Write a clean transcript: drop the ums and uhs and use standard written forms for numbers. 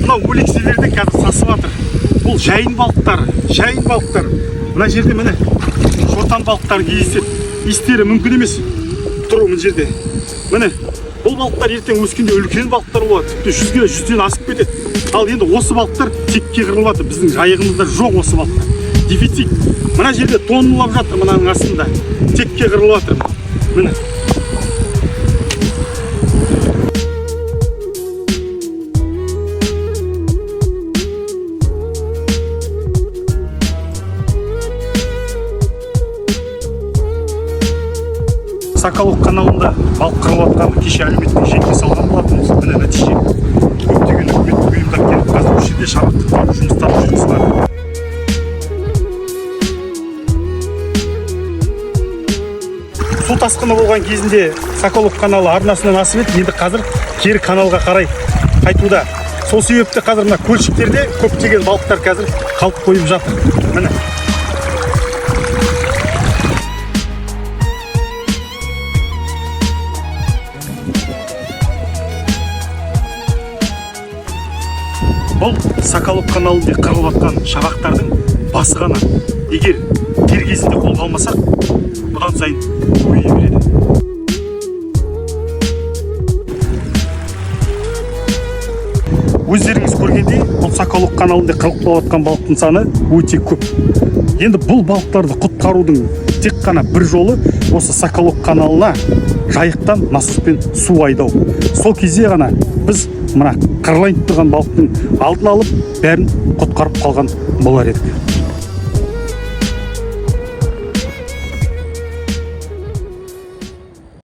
Мынау өлекселерден қазір сасып жатыр. Бұл жайын балықтары, жайын балықтары. Мына жерде міне шортан балықтары кездеседі. Иістері мүмкін емес тұру мына жерде. Міне бұл балықтар ертең өскенде үлкен балықтар болады. Тіпті 100 келі, 100-ден асып кетеді. Ал енді осы балықтар текке қырылып жатыр. Біздің жайығымызда жоқ осы балықтар. Дефицит. Мына жерде тонналап жатыр мынаның астында. Текке қырылып жатыр. Міне. Соколов каналында балық қырылып жатқанын кеше әлеуметтік желіге салған болатынбыз. Міне нәтиже. Көптеген үкіметтік ұйымдар келіп қазір осы жерде шабақты құтқару жұмыстарын жүргізіп жатыр. Су тасқыны болған кезінде Соколов каналы арнасынан асып еді, енді қазір кері каналға қарай қайтуда. Сол себепті қазір мына көлшіктерде көптеген балықтар қазір қалып қойып жатыр. Міне. Бұл Соколов каналында қырылып жатқан шабақтардың басы ғана. Егер дер кезінде қолға алмасақ, бұдан сайын көбейе береді. Өздеріңіз көргендей, бұл Соколов каналында қырылып қалып жатқан балықтың саны өте көп. Енді бұл балықтарды құтқарудың тек қана бір жолы осы Соколов каналына жайықтан насоспен су айдау. Сол кезде ғана біз мына қырылайын тұрған балықтың алдын алып, бәрін құтқарып қалған болар едік.